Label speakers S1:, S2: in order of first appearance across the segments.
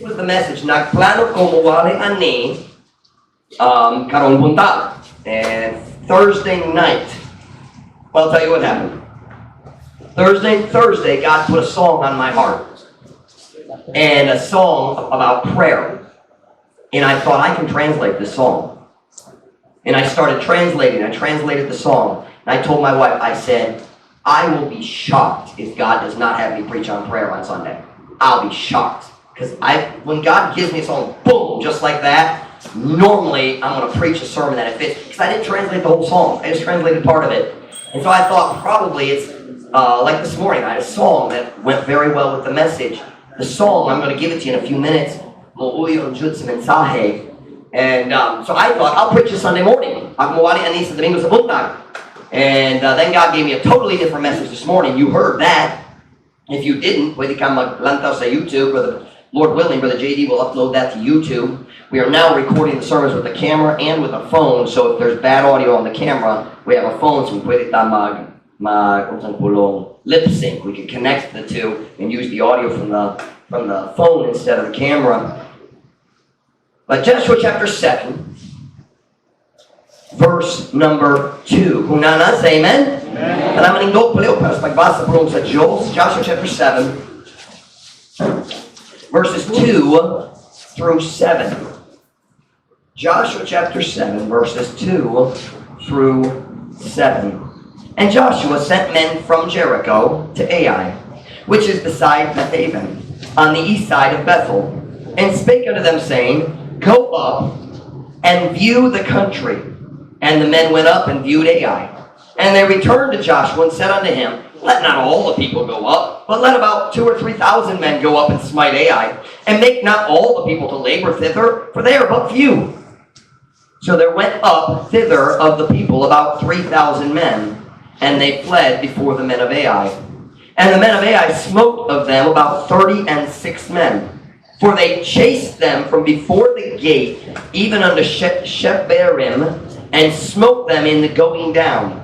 S1: Was the message. Nagplano ko mowali ani karong buntag. And Thursday night, well, I'll tell you what happened. Thursday, God put a song on my heart. And a song about prayer. And I thought, "I can translate this song." And I started translating. I translated the song. And I told my wife, I said, "I will be shocked if God does not have me preach on prayer on Sunday. I'll be shocked." Because when God gives me a song, boom, just like that, normally I'm going to preach a sermon that it fits. Because I didn't translate the whole song. I just translated part of it. And so I thought probably it's like this morning, I had a song that went very well with the message. The song, I'm going to give it to you in a few minutes. Mouyon jud sa mensahe. And so I thought, "I'll preach a Sunday morning. Ako mowali ani sa Domingo sa buntag." And then God gave me a totally different message this morning. You heard that. If you didn't, pwede ka maglantaw sa YouTube. Brother, Lord willing, Brother JD will upload that to YouTube. We are now recording the sermons with the camera and with a phone, so if there's bad audio on the camera, we have a phone, so pwede ta mag unsang pulong, lip sync. We can connect the two and use the audio from the phone instead of the camera. But Joshua chapter 7, verse number 2. Kung naa na, say amen. Amen. Tara manindog palihog para sa pagbasa pulong sa Diyos. Joshua chapter 7, verses 2 through 7. Joshua chapter 7, verses 2 through 7. And Joshua sent men from Jericho to Ai, which is beside Bethaven, on the east side of Bethel, and spake unto them, saying, "Go up and view the country." And the men went up and viewed Ai. And they returned to Joshua and said unto him, "Let not all the people go up, but let about 2 or 3,000 men go up and smite Ai. And make not all the people to labor thither, for they are but few." So there went up thither of the people about 3,000 men, and they fled before the men of Ai. And the men of Ai smote of them about 36 men. For they chased them from before the gate, even unto Shebarim, and smote them in the going down.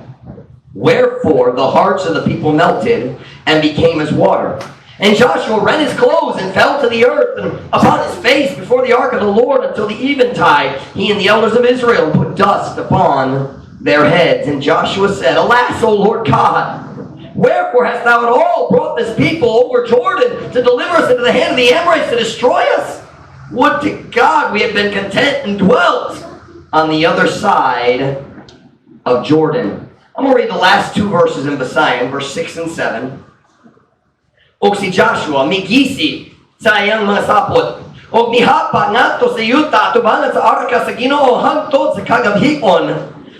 S1: Wherefore the hearts of the people melted and became as water. And Joshua rent his clothes and fell to the earth and upon his face before the ark of the Lord until the eventide, he and the elders of Israel, and put dust upon their heads. And Joshua said, "Alas, O Lord God, wherefore hast thou at all brought this people over Jordan to deliver us into the hand of the Amorites to destroy us? Would to God we had been content and dwelt on the other side of Jordan." I'm going to read the last two verses in Visayan, verse 6 and 7. Og si Joshua migisi sa iyang mga sapot og mihapa ngadto sa yuta atubangan sa arka sa Ginoo hangtod sa kagabhion,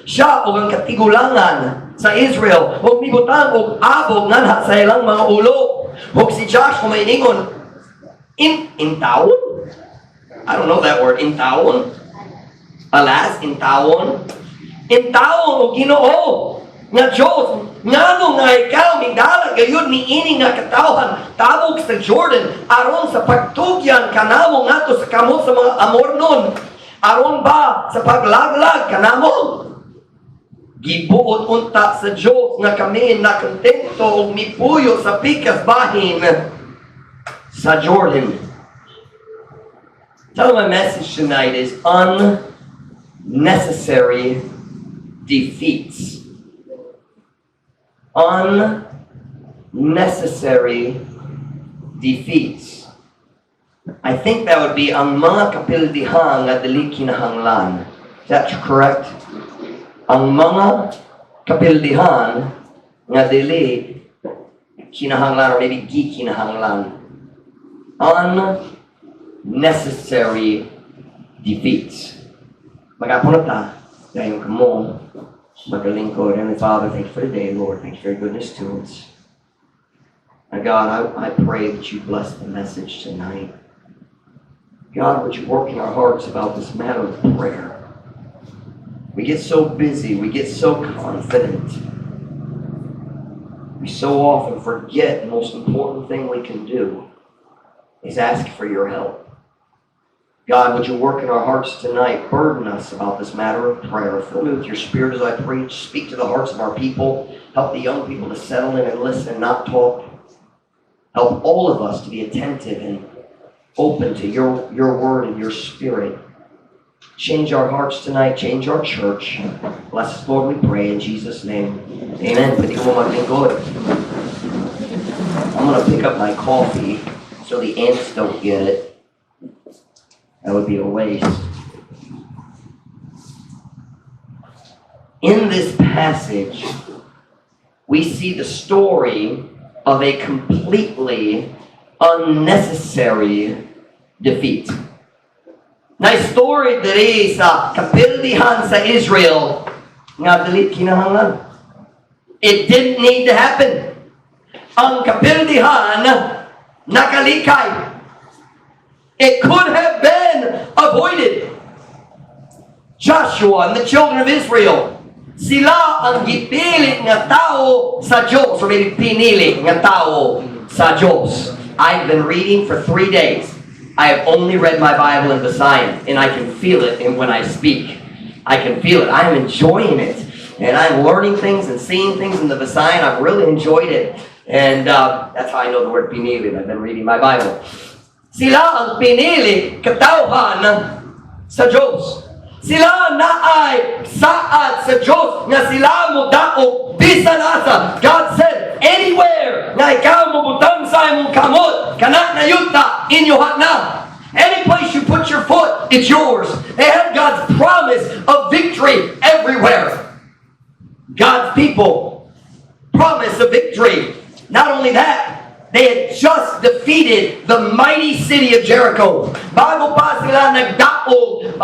S1: siya ug ang katigulangan sa Israel, ug mibutang og abog nganha sa ilang mga ulo. Ug si Joshua maingon, in intawon. I don't know that word, intawon. Alas, intawon. Intawon o Ginoo nga Diyos, ngano nga ikaw midala gayud niini nga katawhan tabok sa Jordan aron sa pagtugyan kanamo ngadto sa kamot sa mga Amornon, aron ba sa paglaglag kanamo? Gibuot unta sa Diyos nga kami nakontento og mipuyo sa pikas bahin sa Jordan. Tell my message tonight is "Unnecessary Defeats." Unnecessary defeats. I think that would be ang mga kapildihan nga dili kinahanglan. Is that correct? Ang mga kapildihan nga dili kinahanglan or maybe gikinahanglan. Unnecessary defeats. Mag-apo na ta, dayon kamo, magalingkod. Heavenly Father, thank you for today, Lord. Thank you for your goodness to us. Now, God, I pray that you bless the message tonight. God, would you work in our hearts about this matter of prayer? We get so busy, we get so confident. We so often forget the most important thing we can do is ask for your help. God, would you work in our hearts tonight? Burden us about this matter of prayer. Fill me with your Spirit as I preach. Speak to the hearts of our people. Help the young people to settle in and listen, not talk. Help all of us to be attentive and Open to your word and your spirit. Change our hearts tonight. Change our church. Bless us, Lord, we pray in Jesus' name. Amen. Pwede ko mo maglingkod. I'm going to pick up my coffee so the ants don't get it. That would be a waste. In this passage, we see the story of a completely unnecessary defeat. Naay story diri sa kapildihan sa Israel nga dili kinahanglan. It didn't need to happen. Ang kapildihan nakalikay. It could have been avoided. Joshua and the children of Israel, sila ang gipili nga tao sa Diyos, or maybe pinili nga tao sa Diyos. I've been reading for 3 days. I have only read my Bible in Visayan, and I can feel it in when I speak. I can feel it. I am enjoying it. And I'm learning things and seeing things in the Visayan. I've really enjoyed it. And that's how I know the word "pinili." I've been reading my Bible. Sila ang pinili katawhan sa Diyos. Sila naay saad sa Diyos nga sila mo daog bisan asa. God said, "Anywhere nga ikaw mo butang sa imong kamot, kana na yuta, inyoha na." Any place you put your foot, it's yours. They had God's promise of victory everywhere. God's people promise of victory. Not only that, they had just defeated the mighty city of Jericho. Bago pa sila nagdaog,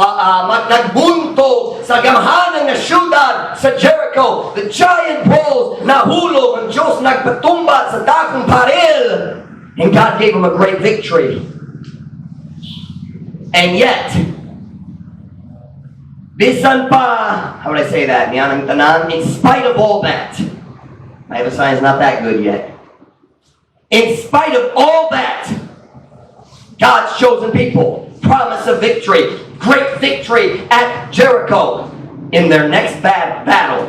S1: nagbuntog sa gamhanan nga syudad sa Jericho, the giant walls nahulog, ang Diyos nagpatumba sa dakong paril. And God gave them a great victory. And yet, bisan pa, how would I say that? Nianang tanan, in spite of all that, my sign is not that good yet. In spite of all that, God's chosen people, promise of victory, great victory at Jericho. In their next bad battle,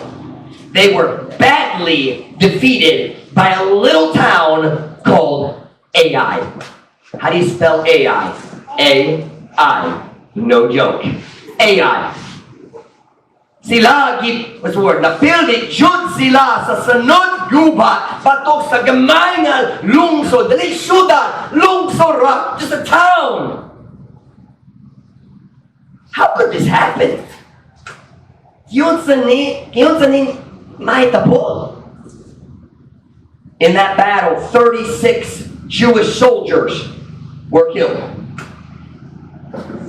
S1: they were badly defeated by a little town called Ai. How do you spell Ai? A I. No joke. Ai. Sila, what's the word? Napildi, jud sila sa sunod gubat, batok sa gamay nga lungsod, dili syudad, lungsod ra, just a town. How could this happen? Giunsa ni mahitabo? In that battle, 36 Jewish soldiers were killed.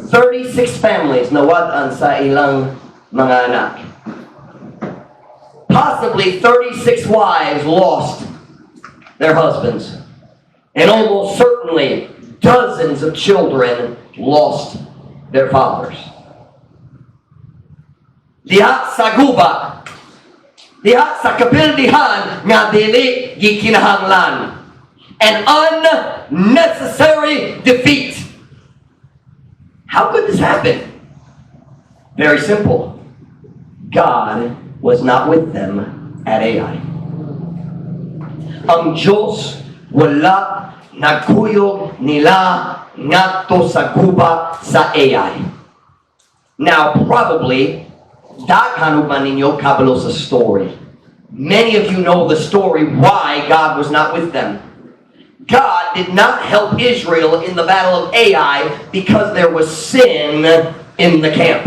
S1: 36 families nawad-an sa ilang mga anak. Possibly 36 wives lost their husbands. And almost certainly dozens of children lost their fathers. Diha sa guba, diha sa kapildihan nga dili gikinahanglan. An unnecessary defeat. How could this happen? Very simple. God was not with them at Ai. Ang Diyos wala nagkuyog nila ngadto sa guba sa Ai. Now, probably, daghan man ninyo kabalo sa story. Many of you know the story why God was not with them. God did not help Israel in the battle of Ai because there was sin in the camp.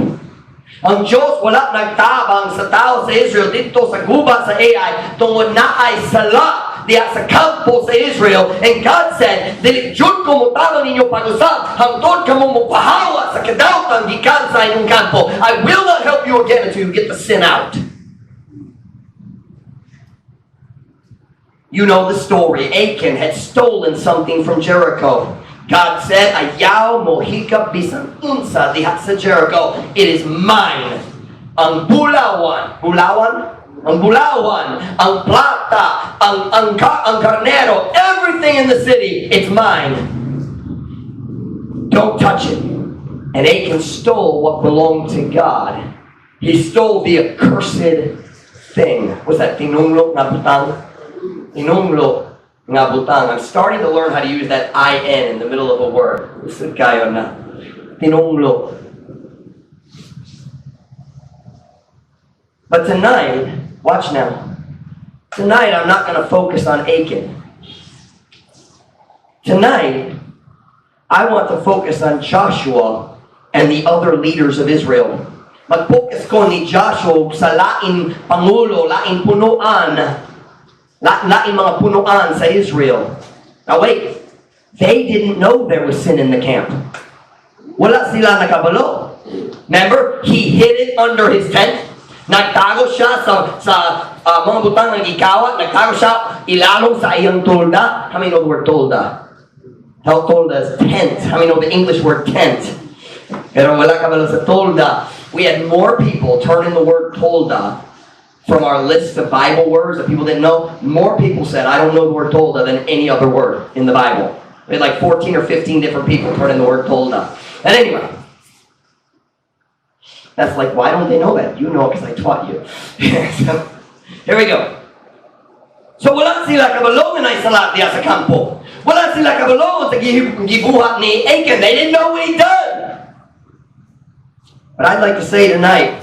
S1: Ang Diyos wala nagtabang sa tao sa Israel didto sa guba sa Ai tungod naay sala diha sa kampo sa Israel. And God said, "Dili jud ko motabang ninyo pag-usab hangtod kamo mopahawa sa kadawtan gikan sa inyong kampo. I will not help you again until you get the sin out." You know the story. Achan had stolen something from Jericho. God said, "Ayaw mo hikap bisan unsa diha sa Jericho. It is mine. Ang bulawan," bulawan? Ang bulawan, ang plata, ang karnero, everything in the city, it's mine. Don't touch it." And Achan stole what belonged to God. He stole the accursed thing. What's that? Tinunglo nga butang? Tinunglo nga butang. I'm starting to learn how to use that "in" in the middle of a word. Lisod kaayo na. Tinunglo. But tonight, watch now. Tonight, I'm not going to focus on Achan. Tonight, I want to focus on Joshua and the other leaders of Israel. Mag-focus ko ni Joshua sa lain pangulo, lain punuan, lain mga punuan sa Israel. Now wait, they didn't know there was sin in the camp. Wala sila nakabalo. Remember, he hid it under his tent. Nagtago siya sa mga butang ng gikawat. Nagtago siya ilalom sa iyang tolda. How many know the word "tolda"? Tell "tolda" is tent. How many know the English word "tent"? Pero wala kabalo sa tolda. We had more people turn in the word "tolda" from our list of Bible words that people didn't know. More people said, "I don't know the word 'tolda," than any other word in the Bible. We had like 14 or 15 different people turn in the word "tolda." And anyway, that's like, why don't they know that? You know because I taught you. So, here we go. So wala sila kabalo nga naay sala diya sa kampo. Wala sila kabalo sa gibuhat ni Achan. They didn't know what he done. But I'd like to say tonight,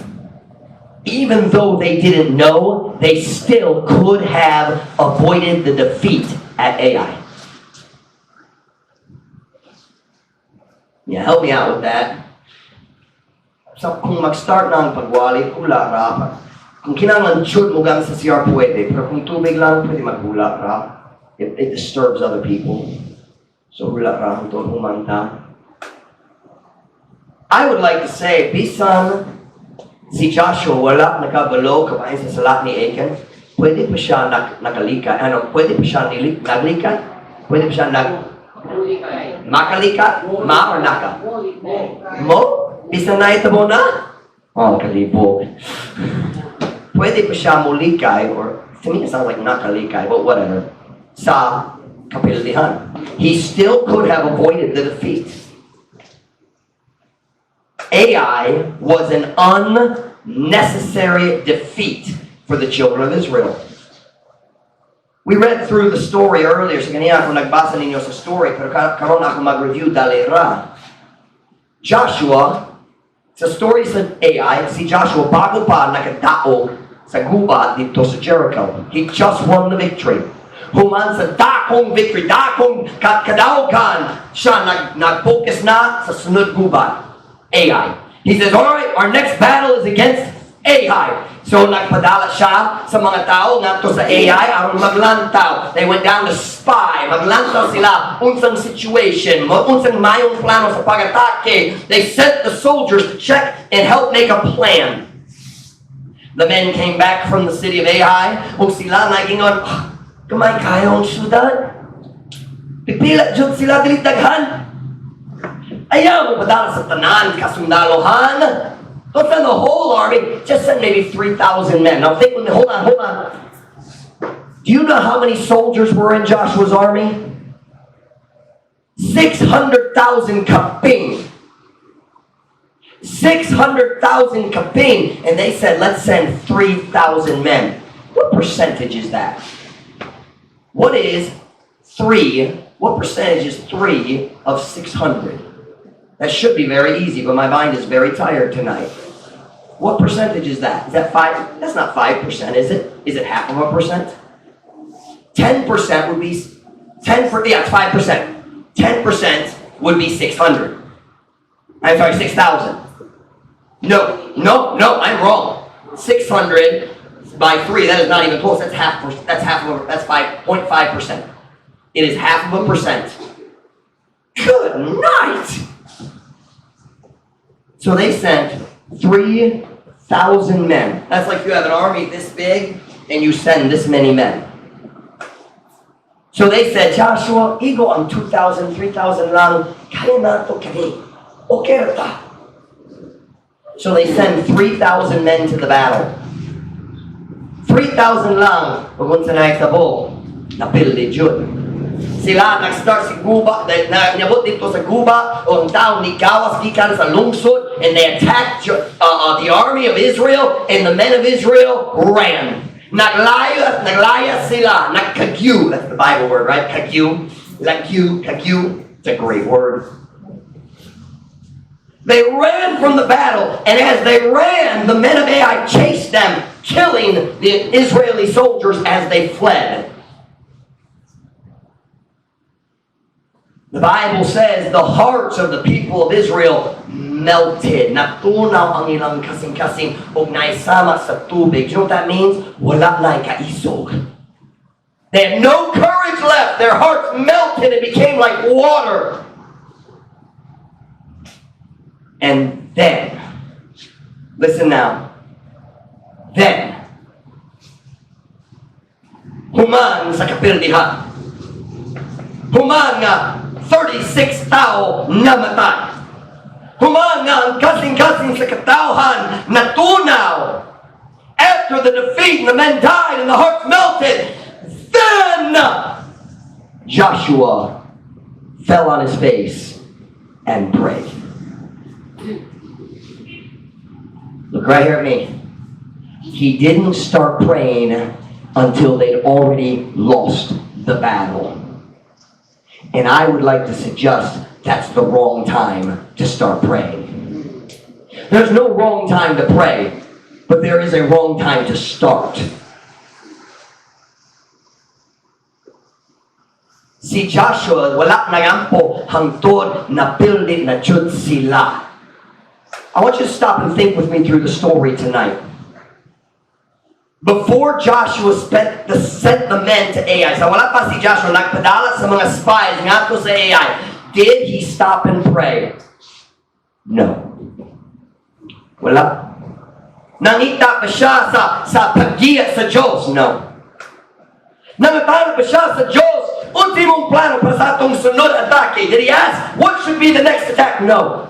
S1: even though they didn't know, they still could have avoided the defeat at Ai. Yeah, help me out with that. So, kung mag-start na ang pagwali, hula ra. Kung kinahanglan jud mo gamit sa CR, pwede. Pero kung tubig lang, pwede maghula ra. It disturbs other people. So hula ra hangtod human ta. I would like to say, bisan si Joshua wala nakabalo kabahin sa sala ni Achan, pwede pa siya nakalikay. Ano, pwede pa siya naglikay? Pwede pa siya makalikat? Ma or naka? Mo? Bisan nahitabo na? Oh, kalibog. Pwede pa siya mulikay, or to me it sounds like nakalikay, but whatever, sa kapildihan. He still could have avoided the defeat. Ai was an unnecessary defeat for the children of Israel. We read through the story earlier. So ganina ako nagbasa ninyo sa story, pero karon ako mag-review dali ra. Joshua, sa story sa Ai, si Joshua bago pa nakadaog sa gubat didto sa Jericho. He just won the victory. Human sa dakong victory, dakong kadaogan, siya nag-focus na sa sunod gubat, Ai. He says, "All right, our next battle is against Ai." So nagpadala siya sa mga tao ngadto sa Ai aron maglantaw. They went down to spy. Maglantaw sila unsang situation, unsang mayong plano sa pag-atake. They sent the soldiers to check and help make a plan. The men came back from the city of Ai ug sila nagingon, "Ah, gamay kaayo ang syudad. Pipila jud sila, dili daghan. Ayaw mo padala sa tanan kasundalohan. Don't send the whole army. Just send maybe 3,000 men." Now think, hold on, hold on. Do you know how many soldiers were in Joshua's army? 600,000 kaping. 600,000 kaping. And they said, "Let's send 3,000 men." What percentage is that? What is 3? What percentage is 3 of 600? That should be very easy, but my mind is very tired tonight. What percentage is that? Is that 5? That's not 5%, is it? Is it half of a percent? 10% would be 10 for, yeah, it's 5%. 10% would be 600. I'm sorry, 6,000. No, I'm wrong. 600 by 3, that is not even close. That's half of a, that's 5.5%. It is half of a percent. Good night! So they sent 3,000 men. That's like you have an army this big and you send this many men. So they said, "Joshua, igo ang 2,000, 3,000 lang, kaya nato kani. Okay ta." So they send 3,000 men to the battle. 3,000 lang, ug unsa nahitabo, napildi jud. Sila nag-start si guba, na niabot didto sa guba, o ang tao ni gawas gikan sa lungsod, and they attacked the army of Israel, and the men of Israel ran. Naglayas, naglayas sila, nagkagyu. That's the Bible word, right? Kagyu. Lagyu, kagyu. It's a great word. They ran from the battle, and as they ran, the men of Ai chased them, killing the Israeli soldiers as they fled. The Bible says the hearts of the people of Israel melted. Natunaw ang ilang kasing-kasing ug naisama sa tubig. Do you know what that means? Wala na kaisog. They had no courage left. Their hearts melted and became like water. And then, listen now, then, human sa kapildihan, human nga 36 tao namatay. Human nga ang kasing-kasing sa katawhan natunaw. After the defeat and the men died and the hearts melted, then Joshua fell on his face and prayed. Look right here at me. He didn't start praying until they'd already lost the battle. And I would like to suggest that's the wrong time to start praying. There's no wrong time to pray, but there is a wrong time to start. Si Joshua, wala nagampo hangtod napildi na jud sila. I want you to stop and think with me through the story tonight. Before Joshua sent the men to Ai, so wala pa si Joshua nagpadala sa mga spies ngadto sa Ai, did he stop and pray? No. Wala. Nangita pa siya sa paggiya sa Diyos? No. Nangutana pa siya sa Diyos, unsa imong plano para sa atong sunod atake? Did he ask, "What should be the next attack?" No.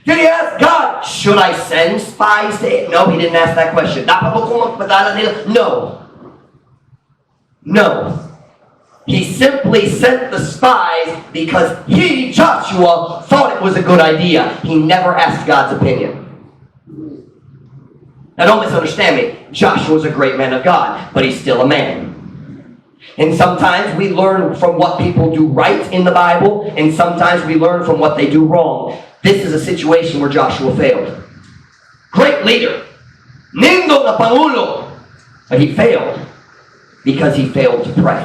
S1: Did he ask God, "Should I send spies to it?" No, he didn't ask that question. Dapat ba kong magpadala nila? No. No. He simply sent the spies because he, Joshua, thought it was a good idea. He never asked God's opinion. Now, don't misunderstand me. Joshua's a great man of God, but he's still a man. And sometimes we learn from what people do right in the Bible, and sometimes we learn from what they do wrong. This is a situation where Joshua failed. Great leader. Nindot na pangulo. But he failed because he failed to pray.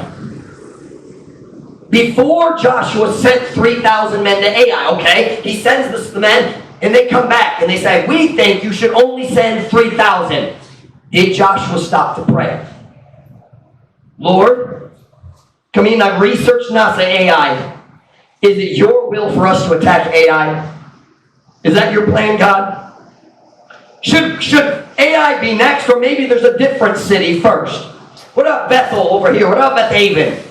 S1: Before Joshua sent 3,000 men to Ai, okay, he sends the men and they come back and they say, "We think you should only send 3,000." Did Joshua stop to pray? "Lord, kami nag-research na sa Ai. Is it your will for us to attack Ai? Is that your plan, God? Should Ai be next, or maybe there's a different city first? What about Bethel over here? What about Beth Aven?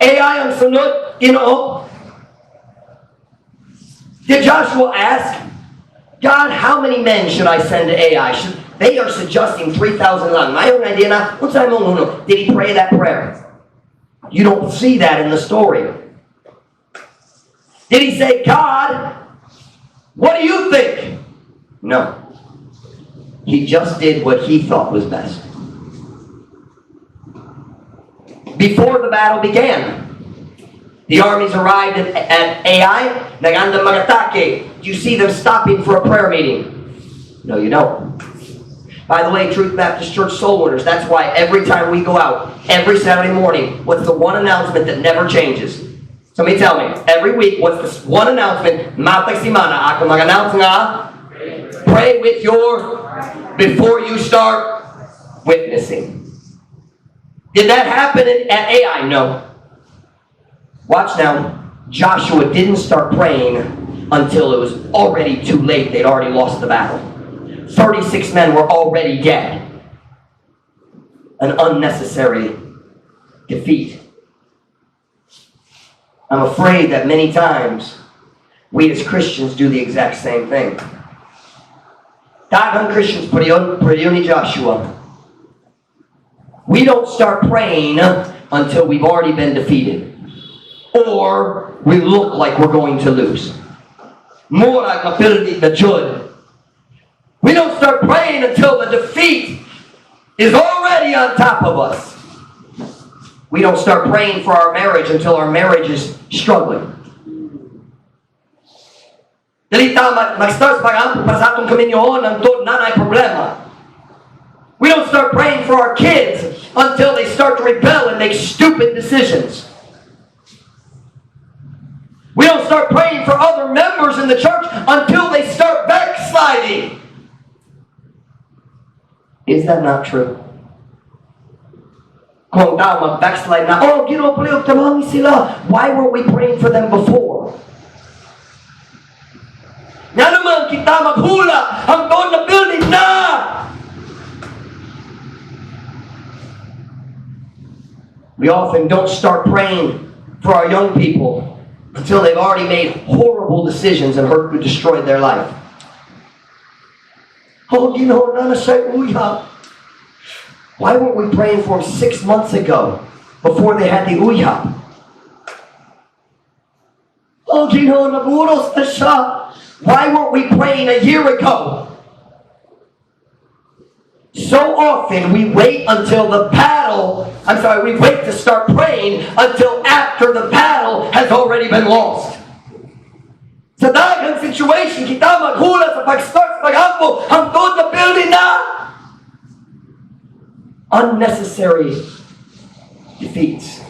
S1: Ai ang sunod?" Did Joshua ask, "God, how many men should I send to Ai? They are suggesting 3,000 lang. Maayong idea na, unsa imong uno?" Did he pray that prayer? You don't see that in the story. Did he say, "God, what do you think?" No. He just did what he thought was best. Before the battle began, the armies arrived at Ai, nag-andam mag-atake. Do you see them stopping for a prayer meeting? No, you don't. By the way, Truth Baptist Church Soul Winners, that's why every time we go out, every Saturday morning, what's the one announcement that never changes? Somebody tell me, every week, what's the one announcement? Matag simana, ako mag-announce nga, pray with your, before you start witnessing. Did that happen at Ai? No. Watch now. Joshua didn't start praying until it was already too late. They'd already lost the battle. 36 men were already dead. An unnecessary defeat. I'm afraid that many times we as Christians do the exact same thing. Daghang Christians, pareho ni Joshua. We don't start praying until we've already been defeated or we look like we're going to lose. Murag mapildi na jud. We don't start praying until the defeat is already on top of us. We don't start praying for our marriage until our marriage is struggling. Dili ta mag-start pag-ampo para sa atong kaminyoon hangtod naa nay problema. We don't start praying for our kids until they start to rebel and make stupid decisions. We don't start praying for other members in the church until they start backsliding. Is that not true? Kung tao mag-backslide na, "Oh, Ginoo, palihog tabangi sila." Why weren't we praying for them before? Nga naman kita maghula hangtod napildi na! We often don't start praying for our young people until they've already made horrible decisions and hurt, destroyed their life. "Oh, Ginoo, naa na siya'y uyab." Why weren't we praying for them 6 months ago before they had the uyab? "Oh, Ginoo, naburos na siya." Why weren't we praying a year ago? So often we wait until the battle, I'm sorry, we wait to start praying until after the battle has already been lost. Sa daghang situation, kita maghula sa pag-start sa pag-ampo, hangtod napildi na! Unnecessary defeats.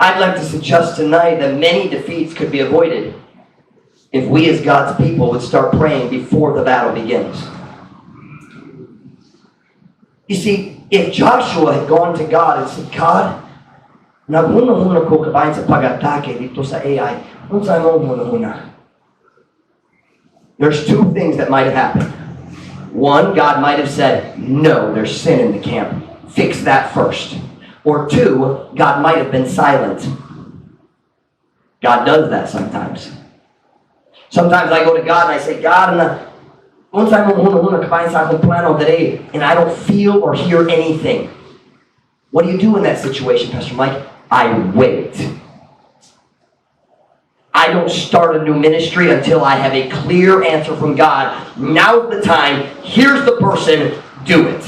S1: I'd like to suggest tonight that many defeats could be avoided if we as God's people would start praying before the battle begins. You see, if Joshua had gone to God and said, "God, naghuna-huna ko kabahin sa pag-atake didto sa Ai, unsa imong huna-huna?" There's two things that might have happened. One, God might have said, "No, there's sin in the camp. Fix that first." Or two, God might have been silent. God does that sometimes. Sometimes I go to God and I say, "God, unsa imong huna-huna kabahin sa akong plano today?" And I don't feel or hear anything. What do you do in that situation, Pastor Mike? I wait. I don't start a new ministry until I have a clear answer from God. "Now's the time. Here's the person. Do it."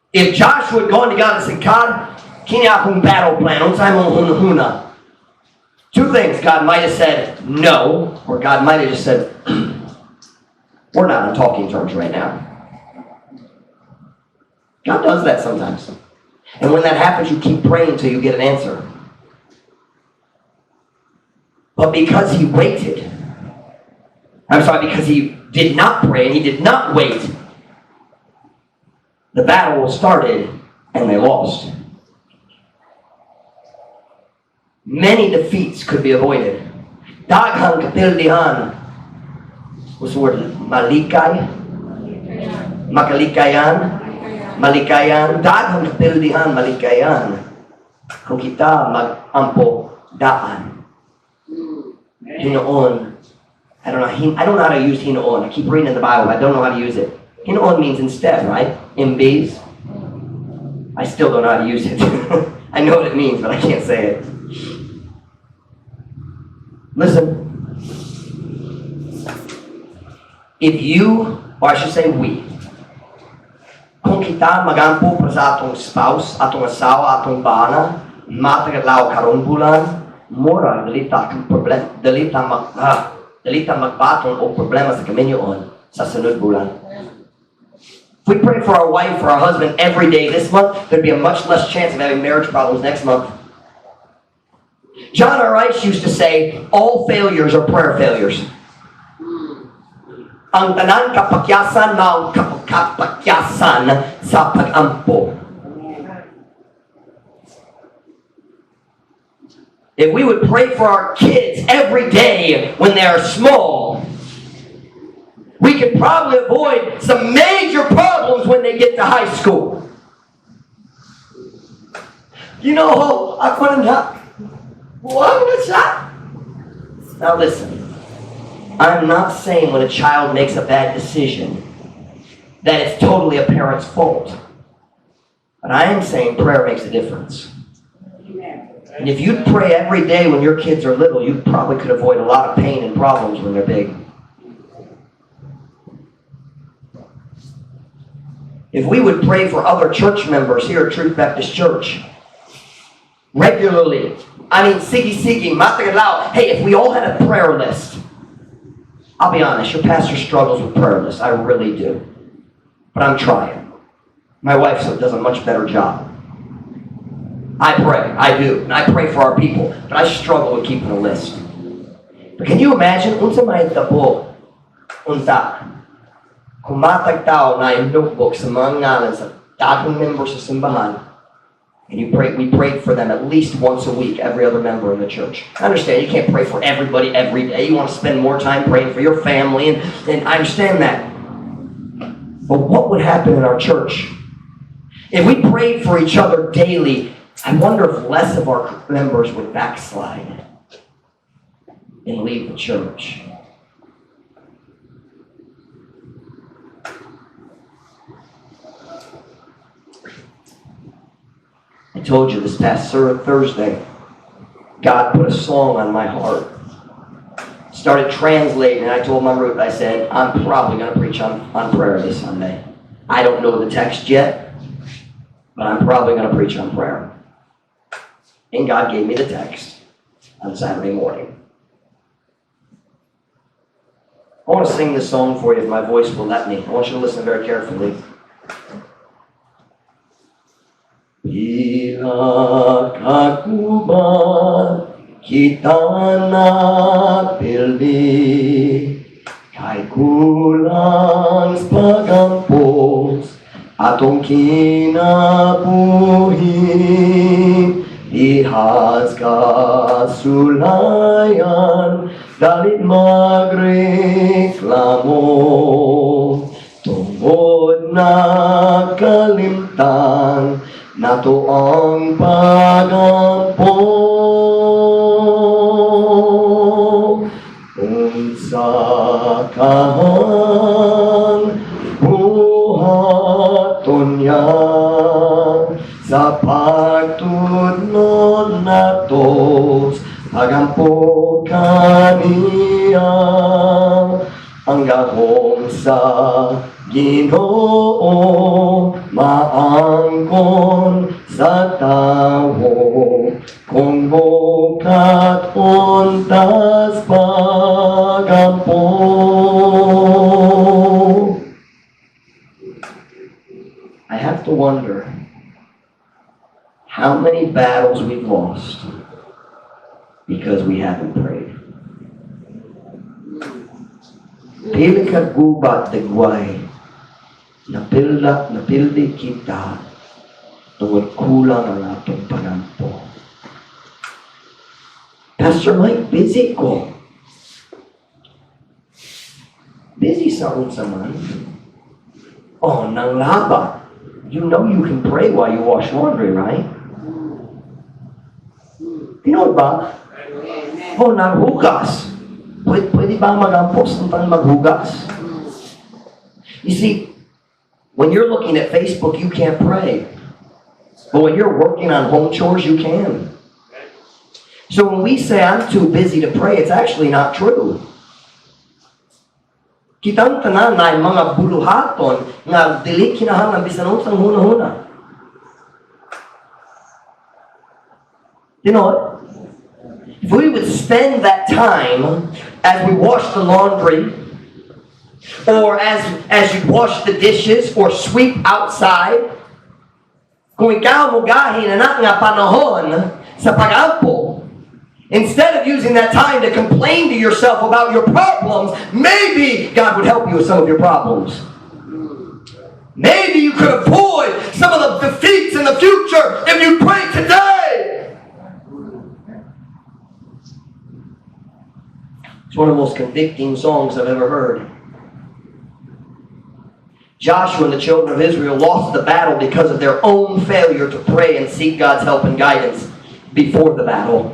S1: If Joshua had gone to God and said, "God, kini akong battle plan, unsa imong huna-huna?" Two things. God might have said no, or God might have just said, "We're not on talking terms right now." God does that sometimes. And when that happens, you keep praying until you get an answer. But because he waited, I'm sorry, because he did not pray and he did not wait, the battle was started and they lost. Many defeats could be avoided. Daghang kapildihan. What's the word? Malikay? Makalikayan? Malikayan. Daghang kapildihan, malikayan. Kung kita mag-ampo daan. Hinoon. I don't know how to use hinoon. I keep reading in the Bible. I don't know how to use it. Hinoon means instead, right? MBs. I still don't know how to use it. I know what it means, but I can't say it. Listen. If you, or I should say we, kung kita magampo para sa atong spouse, atong asawa, atong bana, matag adlaw karong bulan, mura dili ta problem, dili ta magbaton og problema sa kaminyoon sa sunod bulan. If we pray for our wife or our husband every day this month, there'd be a much less chance of having marriage problems next month. John R. Rice used to say, "All failures are prayer failures." Ang tanan kapakyasan mao kapakyasan sa pag-ampo. If we would pray for our kids every day when they are small, we could probably avoid some major problems when they get to high school. "You know, ako na, buwang na siya." Now listen, I'm not saying when a child makes a bad decision that it's totally a parent's fault. But I am saying prayer makes a difference. And if you'd pray every day when your kids are little, you probably could avoid a lot of pain and problems when they're big. If we would pray for other church members here at Truth Baptist Church regularly, I mean, sige sige, matag adlaw. Hey, if we all had a prayer list, I'll be honest, your pastor struggles with prayer lists. I really do. But I'm trying. My wife does a much better job. I pray, I do, and I pray for our people, but I struggle with keeping a list. But can you imagine, unsa may tabo, unta, kung matag tao naay notebook sa mga ngalan sa daghang members sa simbahan, and you pray, we prayed for them at least once a week, every other member in the church. I understand you can't pray for everybody every day. You want to spend more time praying for your family, and I understand that. But what would happen in our church if we prayed for each other daily? I wonder if less of our members would backslide and leave the church. I told you this past Thursday, God put a song on my heart. Started translating, and I told my Ruth, I said, "I'm probably going to preach on prayer this Sunday. I don't know the text yet, but I'm probably going to preach on prayer." And God gave me the text on Saturday morning. I want to sing this song for you if my voice will let me. I want you to listen very carefully. Pila ka gubat kita napildi kay kulang sa pagampo sa atong kinabuhi, diha'g kasulayan, dali magreklamo tungod nakalimtan nato ang pagampo. Unsa kahang buhaton niya sa pagtudlo nato pagampo kaniya? Ang gahom sa Ginoo maangkon sa tawo kung mukat-on ta's pagampo. I have to wonder how many battles we've lost because we haven't prayed. Pila ka gubat dagway napilda napildi kita tungod kulang ang atong pagampo. "Pastor Mike, busy ko." Busy sa unsa man? Oh, nanglaba. You know you can pray while you wash laundry, right? Tinuod ba? Oh, naghugas. Pwede ba magampo samtang maghugas? You see, when you're looking at Facebook, you can't pray. But when you're working on home chores, you can. So when we say, "I'm too busy to pray," it's actually not true. Kitang tanan naay mga buluhaton nga dili kinahanglan bisan unsang huna-huna. You know what? If we would spend that time as we wash the laundry, or as you wash the dishes, or sweep outside, kung ikaw mogahin ana nga panahon sa pagampo, instead of using that time to complain to yourself about your problems, maybe God would help you with some of your problems. Maybe you could avoid some of the defeats in the future if you pray today. It's one of the most convicting songs I've ever heard. Joshua and the children of Israel lost the battle because of their own failure to pray and seek God's help and guidance before the battle.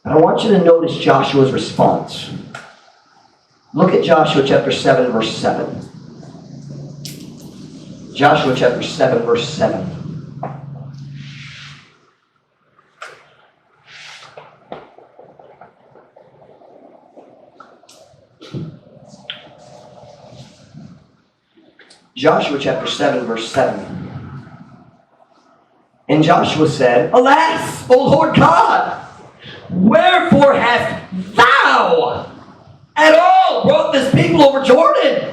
S1: But I want you to notice Joshua's response. Look at Joshua chapter 7, verse 7. Joshua chapter 7, verse 7. Joshua chapter 7, verse 7. And Joshua said, "Alas, O Lord God, wherefore hast thou at all brought this people over Jordan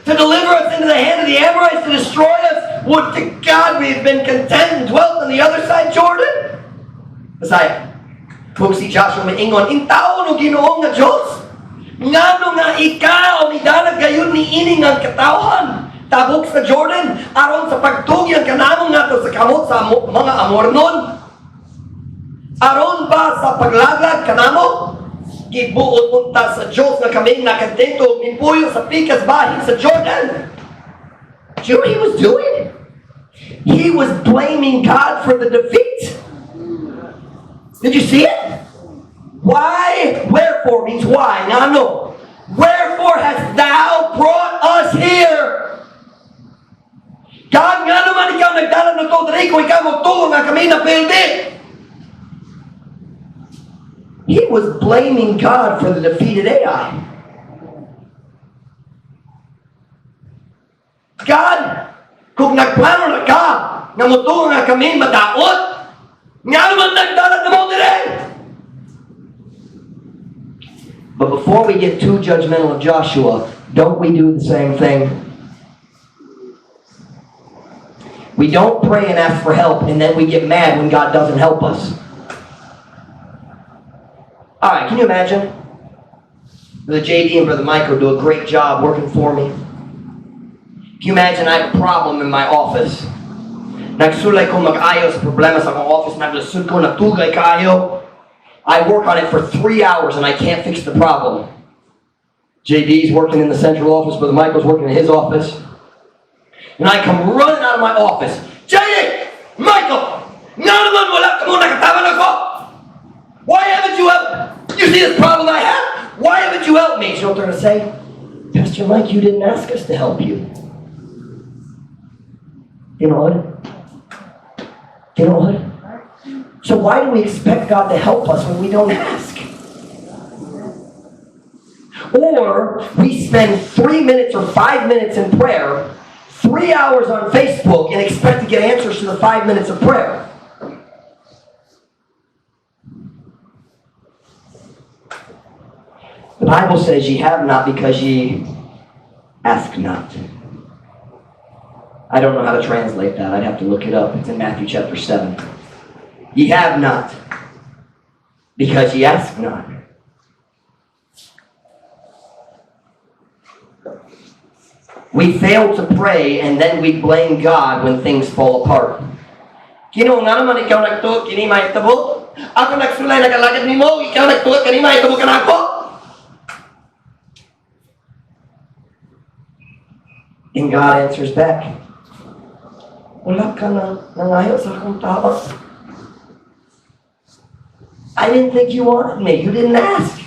S1: to deliver us into the hand of the Amorites to destroy us? Would to God we had been content and dwelt on the other side Jordan." Bisaya. Kung si Joshua maingon, "Intawon o Ginoo nga Diyos, ngano nga ikaw nidala gayud ni ini nga katawhan tabok sa Jordan aron sa pagtugyan kanamo ngadto sa kamot sa mga Amornon? Aron ba sa paglaglag kanamo? Gibuot unta sa Diyos nga kami nakantento ug mipuyo sa pikas bahin sa Jordan." Do you know what he was doing? He was blaming God for the defeat. Did you see it? Why? Wherefore means why. Ngano. "Wherefore hast thou brought us here?" God, ngano man ikaw nagdala nato diri kung ikaw magtuo nga kami napildi? He was blaming God for the defeated Ai. God, kung nagplano na ka nga motuo nga kami madaot, ngano man nagdala namo diri? But before we get too judgmental of Joshua, don't we do the same thing? We don't pray and ask for help, and then we get mad when God doesn't help us. All right, can you imagine? Brother JD and Brother Michael do a great job working for me. Can you imagine I have a problem in my office? Nagsulay ko mag-ayo sa problema sa akong office, naglisod ko, nagtugay kaayo. I work on it for 3 hours and I can't fix the problem. JD's working in the central office, Brother Michael's working in his office. And I come running out of my office. "JD! Michael! Ngano man wala kamo nakatabang nako? Why haven't you helped? You see this problem I have? Why haven't you helped me?" You know what they're going to say? "Pastor Mike, you didn't ask us to help you." You know what? You know what? So why do we expect God to help us when we don't ask? Or we spend 3 minutes or 5 minutes in prayer, 3 hours on Facebook, and expect to get answers to the 5 minutes of prayer. The Bible says, "Ye have not because ye ask not." I don't know how to translate that. I'd have to look it up. It's in Matthew chapter 7. Ye have not because ye ask not. We fail to pray and then we blame God when things fall apart. "Ginoo, ngano man ikaw nagtuo kini mahitabo? Ako nagsulay nagalagad nimo, ikaw nagtuo kani mahitabo kanako." And God answers back, "Wala ka na nangayo sa akong tabang. I didn't think you wanted me. You didn't ask.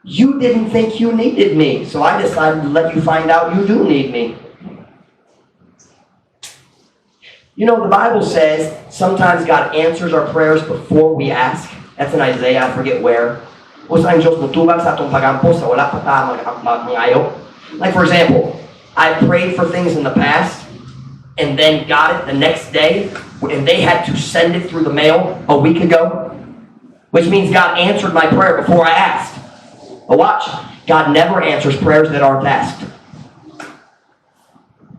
S1: You didn't think you needed me, so I decided to let you find out you do need me." The Bible says sometimes God answers our prayers before we ask. That's in Isaiah, I forget where. Usa ang Diyos mutubag sa atong pagampo sa wala pa ta mangayo. Like, for example, I prayed for things in the past and then got it the next day, and they had to send it through the mail a week ago, which means God answered my prayer before I asked. But watch, God never answers prayers that aren't asked.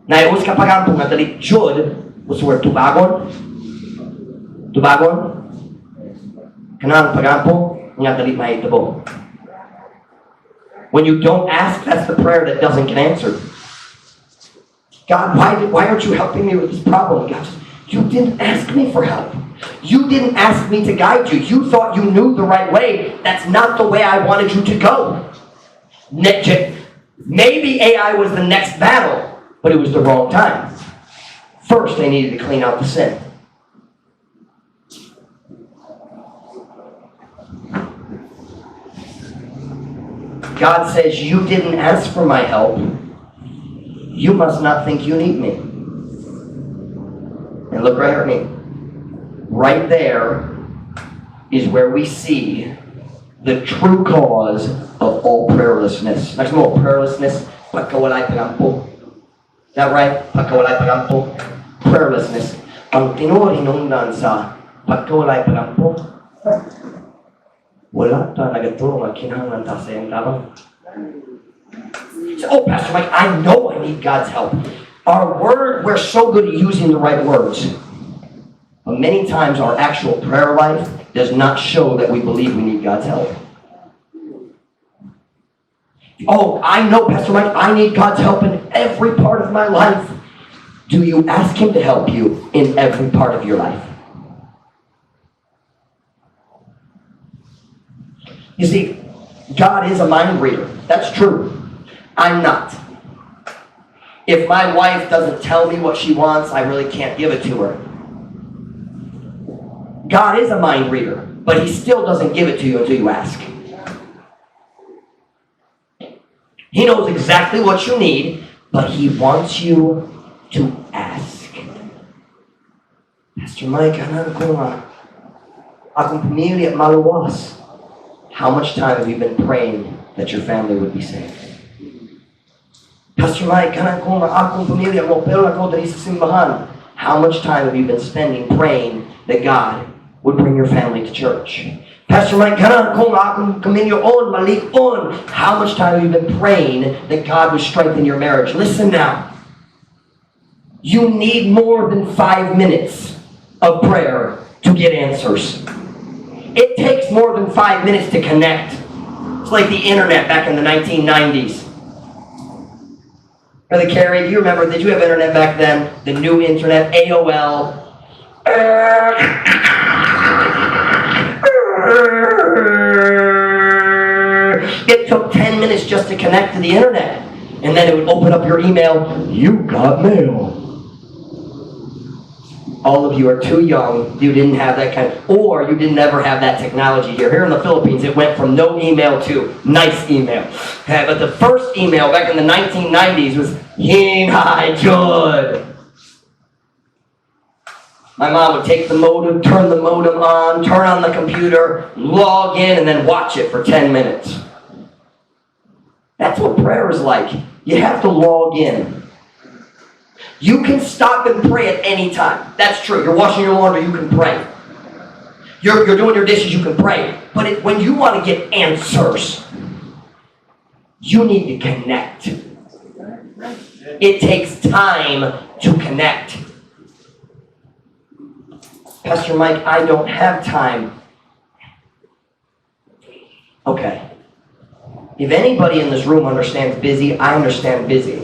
S1: Naay ka pagampo nga dali jud, what's the word, tubagon? Tubagon? Kanang pagampo nga dali mahitabo. When you don't ask, that's the prayer that doesn't get answered. "God, why aren't you helping me with this problem?" God says, "You didn't ask me for help. You didn't ask me to guide you. You thought you knew the right way. That's not the way I wanted you to go." Maybe Ai was the next battle, but it was the wrong time. First, they needed to clean out the sin. God says, "You didn't ask for my help. You must not think you need me." And look right here at me. Right there is where we see The true cause of all prayerlessness. Next mo, prayerlessness, pagkawalay pagampo. Is that right? Pagkawalay pagampo. Prayerlessness. Ang tinuod hinungdan sa pagkawalay pagampo, wala ta nagatuo nga kinahanglan ta sa iyang tabang. So, "Oh, Pastor Mike, I know I need God's help." Our word, we're so good at using the right words. But many times our actual prayer life does not show that we believe we need God's help. "Oh, I know, Pastor Mike, I need God's help in every part of my life." Do you ask Him to help you in every part of your life? You see, God is a mind reader. That's true. I'm not. If my wife doesn't tell me what she wants, I really can't give it to her. God is a mind reader, but He still doesn't give it to you until you ask. He knows exactly what you need, but He wants you to ask. "Pastor Mike, ganahan ko nga akong pamilya maluwas." How much time have you been praying that your family would be saved? "Pastor Mike, ganahan ko nga akong pamilya moapil nako diri sa simbahan." How much time have you been spending praying that God would bring your family to church? "Pastor Mike, ganahan ko nga akong kaminyoon malig-on." How much time have you been praying that God would strengthen your marriage? Listen now. You need more than 5 minutes of prayer to get answers. It takes more than 5 minutes to connect. It's like the internet back in the 1990s. Brother Kerry, do you remember, did you have internet back then? The new internet, AOL. It took 10 minutes just to connect to the internet. And then it would open up your email. "You got mail." All of you are too young. You didn't have that kind of, or you didn't ever have that technology here. Here in the Philippines, it went from no email to nice email. Okay, but the first email back in the 1990s was hinay jud. My mom would take the modem, turn the modem on, turn on the computer, log in, and then watch it for 10 minutes. That's what prayer is like. You have to log in. You can stop and pray at any time. That's true. You're washing your laundry, you can pray. You're doing your dishes, you can pray. But when you want to get answers, you need to connect. It takes time to connect. "Pastor Mike, I don't have time." Okay. If anybody in this room understands busy, I understand busy.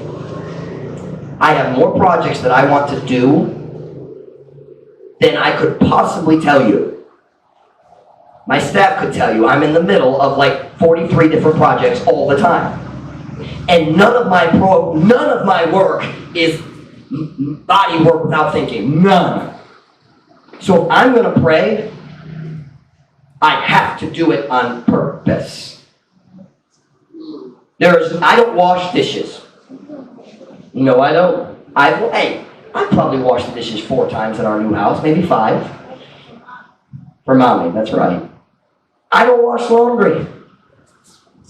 S1: I have more projects that I want to do than I could possibly tell you. My staff could tell you I'm in the middle of like 43 different projects all the time. And none of my work is body work without thinking. None. So if I'm going to pray, I have to do it on purpose. I don't wash dishes. No, I don't. Hey, I probably washed the dishes four times in our new house, maybe five. For Mommy, that's right. I don't wash laundry.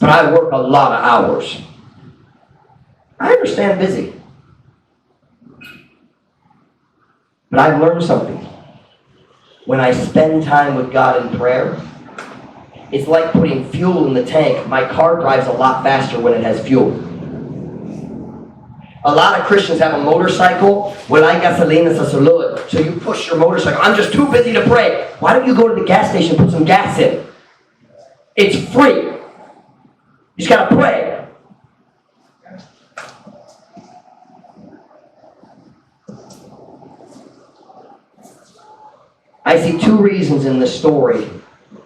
S1: But I work a lot of hours. I understand busy. But I've learned something. When I spend time with God in prayer, it's like putting fuel in the tank. My car drives a lot faster when it has fuel. A lot of Christians have a motorcycle. Walay gasolina sa sulod. So you push your motorcycle. "I'm just too busy to pray." Why don't you go to the gas station and put some gas in? It's free. You just got to pray. I see two reasons in this story.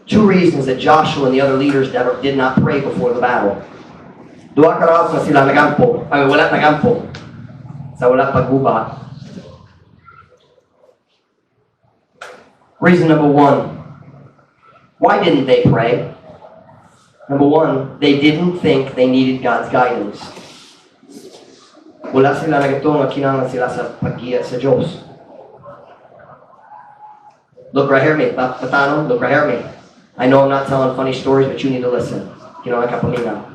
S1: Two reasons that Joshua and the other leaders never, did not pray before the battle. Duha ka rason na sila nagampo. Ay, wala nagampo sa wala pagguba. Reason number one. Why didn't they pray? Number one, they didn't think they needed God's guidance. Wala sila nagatuo nga kinahanglan sila sa paggiya sa Diyos. Look right here, me. Patano, look right here, me. I know I'm not telling funny stories, but you need to listen. Kinahanglan ka paminaw.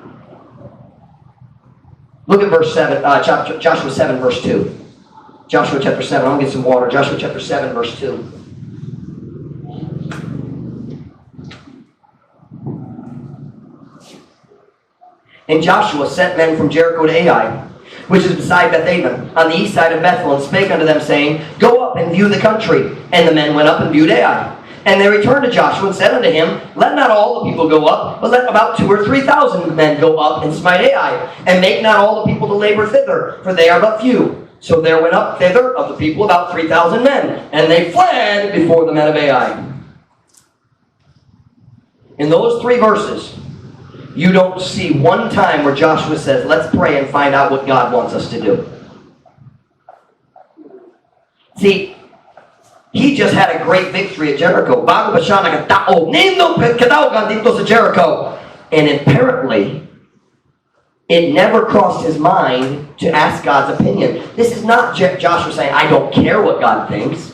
S1: Look at verse 7, chapter, Joshua 7, verse 2. Joshua chapter 7. I'm going to get some water. Joshua chapter 7, verse 2. And Joshua sent men from Jericho to Ai, which is beside Bethaven, on the east side of Bethel, and spake unto them, saying, "Go up and view the country." And the men went up and viewed Ai. And they returned to Joshua and said unto him, "Let not all the people go up, but let about 2 or 3,000 men go up and smite Ai, and make not all the people to labor thither, for they are but few." So there went up thither of the people about 3,000 men, and they fled before the men of Ai. In those three verses, you don't see one time where Joshua says, "Let's pray and find out what God wants us to do." See, he just had a great victory at Jericho. Bago pa siya nakataog, nindot kadaogan didto sa Jericho. And apparently, it never crossed his mind to ask God's opinion. This is not Joshua saying, "I don't care what God thinks."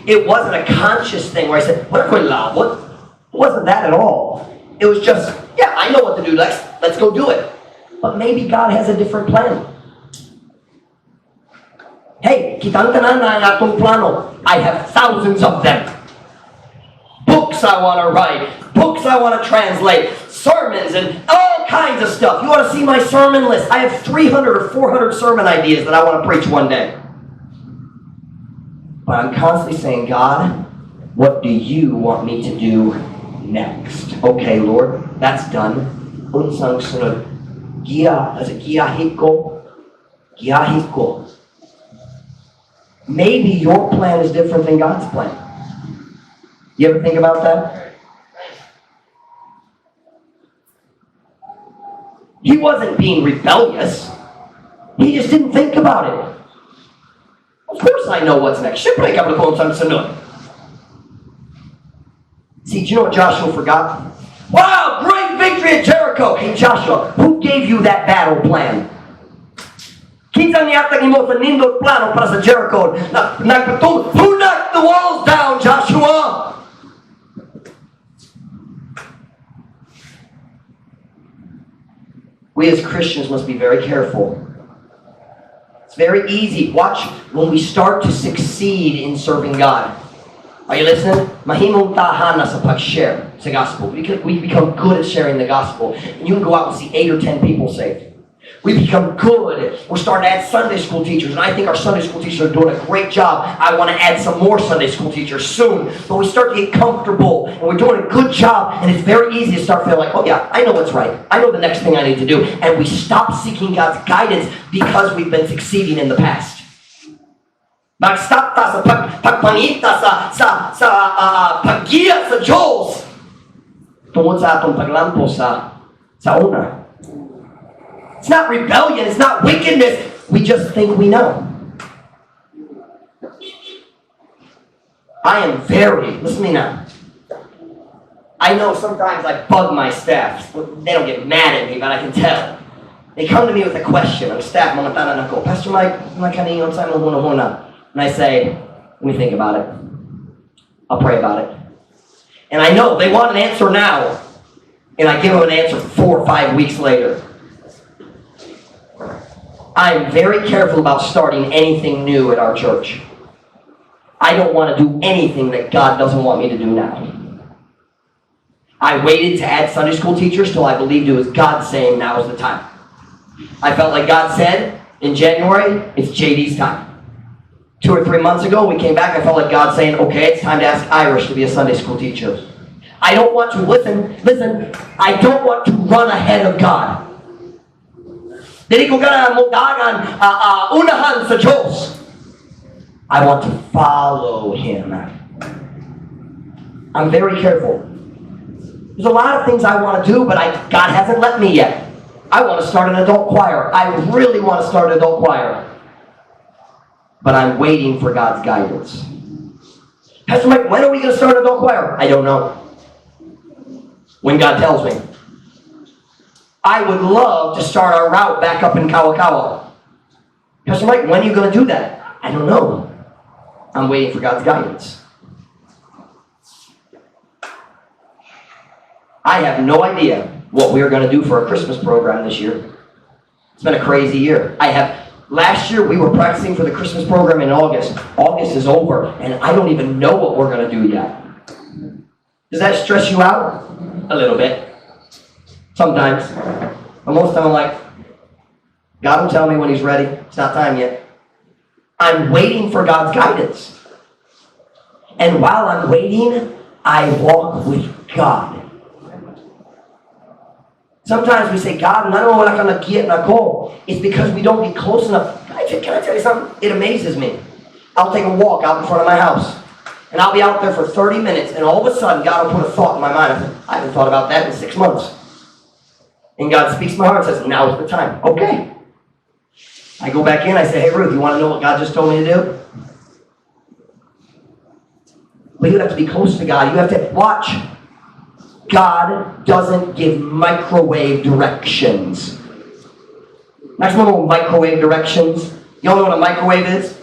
S1: It wasn't a conscious thing where he said, "What what?" It wasn't that at all. It was just, "Yeah, I know what to do next. Let's go do it." But maybe God has a different plan. Hey, kitang tanan na ang atong plano. I have thousands of them. Books I want to write, books I want to translate, sermons and all kinds of stuff. You want to see my sermon list? I have 300 or 400 sermon ideas that I want to preach one day. But I'm constantly saying, "God, what do you want me to do next? Okay, Lord, that's done. Unsang sunod? Giya, as a giyahi ko, giyahi ko." Maybe your plan is different than God's plan. You ever think about that? He wasn't being rebellious. He just didn't think about it. Of course I know what's next. Siyempre, kabalo ko unsang sunod. See, do you know what Joshua forgot? Wow, great victory at Jericho! Hey, Joshua, who gave you that battle plan? Kinsa nihatag nimo sa nindot plano para sa Jericho? Na, nagpatung, who knocked the walls down, Joshua? We as Christians must be very careful. It's very easy. Watch when we start to succeed in serving God. Are you listening? Mahimong tahan na sa pag-share sa gospel. We become good at sharing the gospel. And you can go out and see 8 or 10 people saved. We become good. We're starting to add Sunday school teachers, and I think our Sunday school teachers are doing a great job. I want to add some more Sunday school teachers soon. But we start to get comfortable, and we're doing a good job, and it's very easy to start feeling like, "Oh yeah, I know what's right. I know the next thing I need to do." And we stop seeking God's guidance because we've been succeeding in the past. Mag-stop ta sa pagpangita sa paggiya sa Diyos tungod sa atong paglampo sa una. It's not rebellion, it's not wickedness. We just think we know. I am very, listen to me now. I know sometimes I bug my staff. They don't get mad at me, but I can tell. They come to me with a question. Ang staff, mangutana nako, "Pastor Mike, makaningon sa imong huna-huna." And I say, "Let me think about it. I'll pray about it." And I know they want an answer now. And I give them an answer 4 or 5 weeks later. I'm very careful about starting anything new at our church. I don't want to do anything that God doesn't want me to do now. I waited to add Sunday school teachers till I believed it was God saying now is the time. I felt like God said in January, "It's JD's time." 2 or 3 months ago, we came back, I felt like God saying, "Okay, it's time to ask Irish to be a Sunday school teacher." I don't want to, listen, listen, I don't want to run ahead of God. Dili ko ganahan modagan unahan sa Diyos. I want to follow Him. I'm very careful. There's a lot of things I want to do, but God hasn't let me yet. I want to start an adult choir. I really want to start an adult choir. But I'm waiting for God's guidance. "Pastor Mike, when are we going to start an adult choir?" I don't know. When God tells me. I would love to start our route back up in Kawakawa. "Pastor Mike, when are you going to do that?" I don't know. I'm waiting for God's guidance. I have no idea what we are going to do for a Christmas program this year. It's been a crazy year. I have last year we were practicing for the Christmas program in August. August is over, and I don't even know what we're going to do yet. Does that stress you out? A little bit. Sometimes. But most of the time I'm like, God will tell me when He's ready. It's not time yet. I'm waiting for God's guidance. And while I'm waiting, I walk with God. Sometimes we say, "God, nganong wala ka naggiya nako?" It's because we don't get close enough. Can I tell you something? It amazes me. I'll take a walk out in front of my house. And I'll be out there for 30 minutes, and all of a sudden, God will put a thought in my mind. I haven't thought about that in 6 months. And God speaks to my heart and says, "Now's the time." Okay. I go back in, I say, "Hey, Ruth, you want to know what God just told me to do?" But you have to be close to God. You have to watch. God doesn't give microwave directions. Next one, microwave directions. You all know what a microwave is?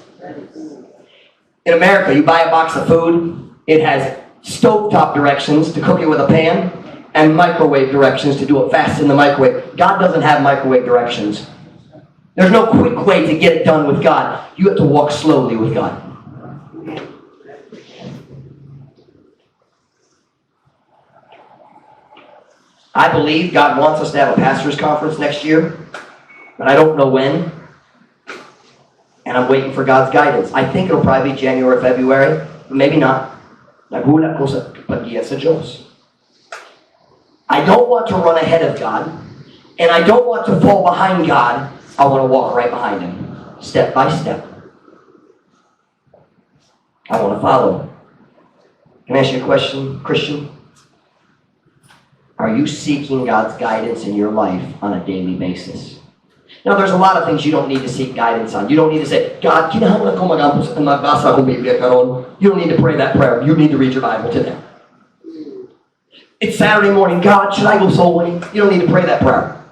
S1: In America, you buy a box of food, it has stovetop directions to cook it with a pan and microwave directions to do it fast in the microwave. God doesn't have microwave directions. There's no quick way to get it done with God. You have to walk slowly with God. I believe God wants us to have a pastor's conference next year, but I don't know when. And I'm waiting for God's guidance. I think it'll probably be January or February, but maybe not. Naghulak ko sa paggiya sa Diyos. I don't want to run ahead of God, and I don't want to fall behind God. I want to walk right behind Him, step by step. I want to follow. Can I ask you a question, Christian? Are you seeking God's guidance in your life on a daily basis? Now, there's a lot of things you don't need to seek guidance on. You don't need to say, "God, kinahanglan ko magbasa akong Biblia karon." You don't need to pray that prayer. You need to read your Bible today. It's Saturday morning. "God, should I go soul winning?" You don't need to pray that prayer.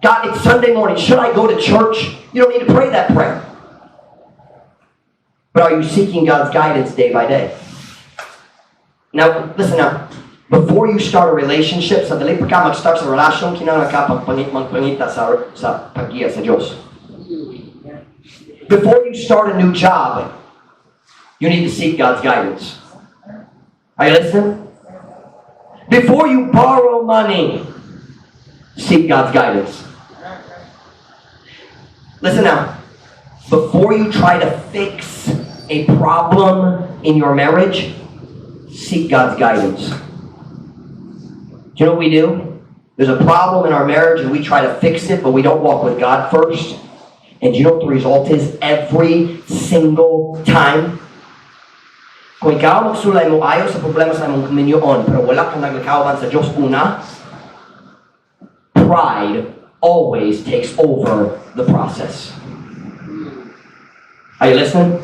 S1: "God, it's Sunday morning. Should I go to church?" You don't need to pray that prayer. But are you seeking God's guidance day by day? Now, listen now. Before you start a relationship, sa dili pa ka mag-start sa relasyon, kinahanglan ka magpangita sa paggiya sa Diyos. Before you start a new job, you need to seek God's guidance. Are you listening? Before you borrow money, seek God's guidance. Listen now. Before you try to fix a problem in your marriage, seek God's guidance. Do you know what we do? There's a problem in our marriage and we try to fix it, but we don't walk with God first. And do you know what the result is every single time? Kung ikaw magsulay mo ayo sa problema sa imong kaminyoon, pero wala kang naglakawan sa Diyos una, pride always takes over the process. Are you listening?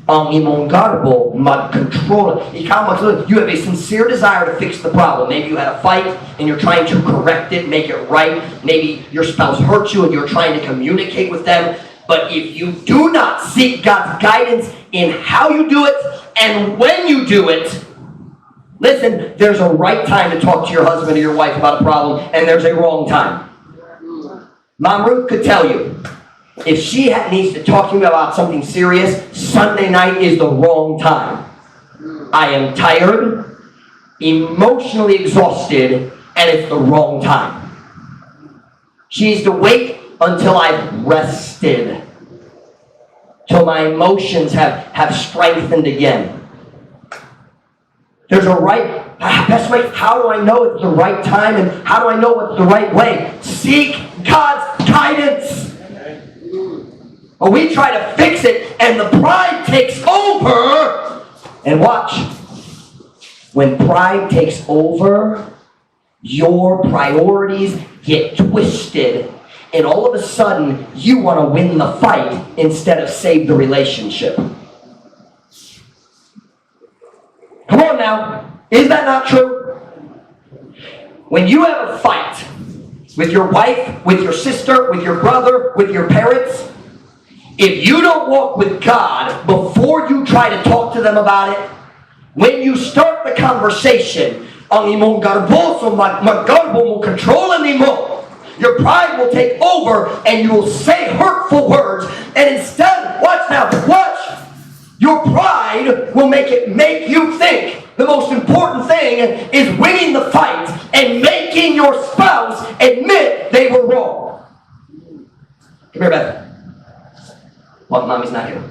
S1: Ang imong garbo mag-control. Ikaw magsulay. You have a sincere desire to fix the problem. Maybe you had a fight and you're trying to correct it, make it right. Maybe your spouse hurt you and you're trying to communicate with them. But if you do not seek God's guidance in how you do it and when you do it, listen, there's a right time to talk to your husband or your wife about a problem, and there's a wrong time. Mom Ruth could tell you, if she needs to talk to me about something serious, Sunday night is the wrong time. I am tired, emotionally exhausted, and it's the wrong time. She needs to wait until I've rested, till my emotions have strengthened again. There's a right, "Pastor Mike, how do I know it's the right time and how do I know it's the right way?" Seek God's guidance. But we try to fix it and the pride takes over. And watch, when pride takes over, your priorities get twisted. And all of a sudden, you want to win the fight instead of save the relationship. Come on now. Is that not true? When you have a fight with your wife, with your sister, with your brother, with your parents, if you don't walk with God before you try to talk to them about it, when you start the conversation, Ang imong garbo, so maggarbo mo, control nimo. Your pride will take over and you will say hurtful words. And instead, watch now, watch. Your pride will make you think the most important thing is winning the fight and making your spouse admit they were wrong. Come here, Beth. What, Mommy's not here?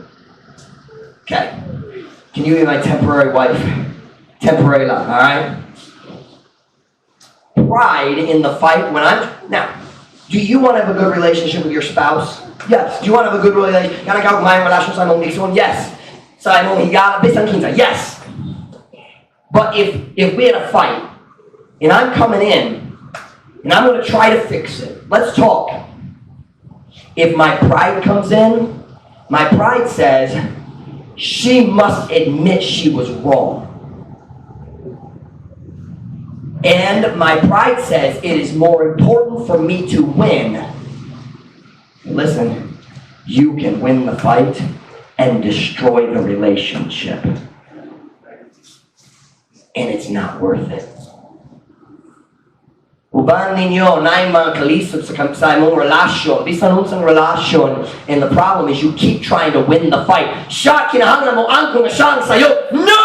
S1: Okay. Can you be my temporary wife? Temporary love, all right? Pride in the fight when I'm now. Do you want to have a good relationship with your spouse? Yes. Do you want to have a good relationship? Kana ka maayong relasyon sa imong igsoon? Yes. Sa imong higala bisan kinsa? Yes. But if we had a fight and I'm coming in and I'm going to try to fix it, let's talk. If my pride comes in, my pride says she must admit she was wrong. And my pride says it is more important for me to win. Listen, you can win the fight and destroy the relationship. And it's not worth it. Uban ninyo naay mga kalisod sa imong relasyon, bisan unsang relasyon, and the problem is you keep trying to win the fight. Siya, kinahanglan mo angkon nga siya ang sayo. No!